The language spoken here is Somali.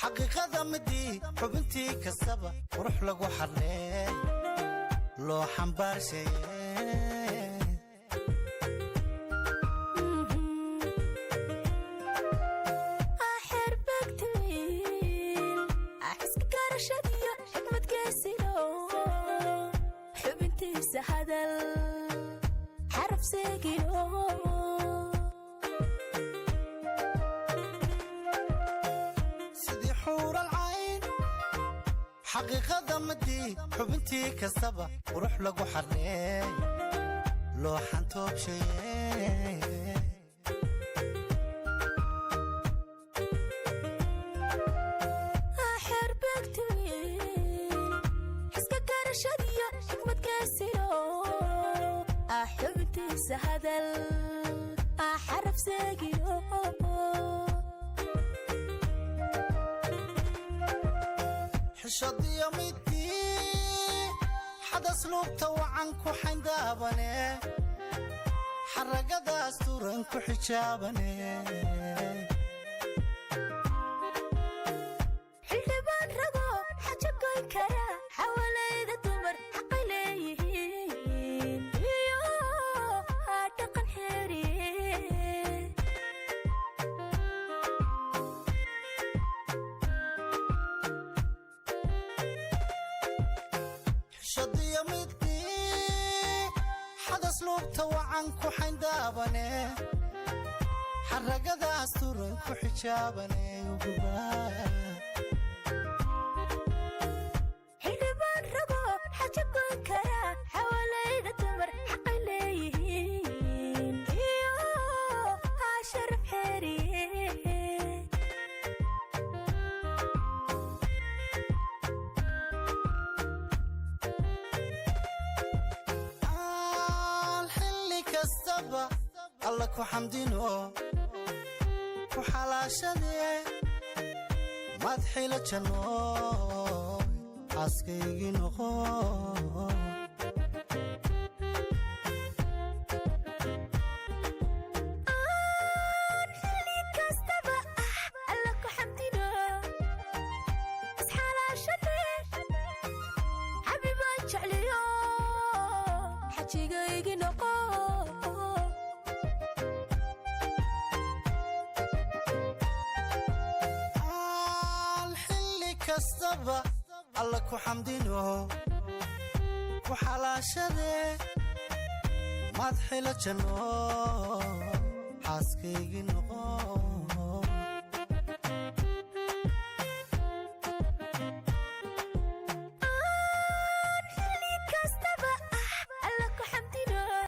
Xaqiiqada midii xubintii kastaba qurux lagu xarlee loo xambaarshaye. Xerbegtwiil xiska garashadiyo xikmadgeesilo, xubintiisa hadal xaraf seegino. Sidii xuural cayn, xaqiiqada midii xubintii kastaba qurux lagu xarlee loo xantoobshaye. Xerbegtwiil xiska garashadiyo xikmadgeesilo, xubintiisa hadal xaraf seegino. Xishadiyo midii xadasluubta wacan ku xayndaabane, xaragadaas turan ku xijaabane. Xildhibaan rago xajo goyn kara, xawalayda dumar xaqay leeyihiin iyo dhaqan xeeriye. Xishadiyo midii xadasluubta wacan ku xayndaabane, xaragadaas turan ku xijaabane uguba. Xildhibaan rago xajo goyn kara, xawalayda dumar xaqay leeyihiin iyo sharaf xeeriye. Aan xilli kastaba Alla ku xamdino, ku xalaashadee maad xilo jannooy xaaskaygii noqo. Aan xilli kastaba Alla ku xamdino, isxalaashade xabibaan jecliyo, xajigaygi noqo. Aan xilli kastaba Alla ku xamdino, ku xalaashadee maad xilo jannooy xaaskaygii noqo.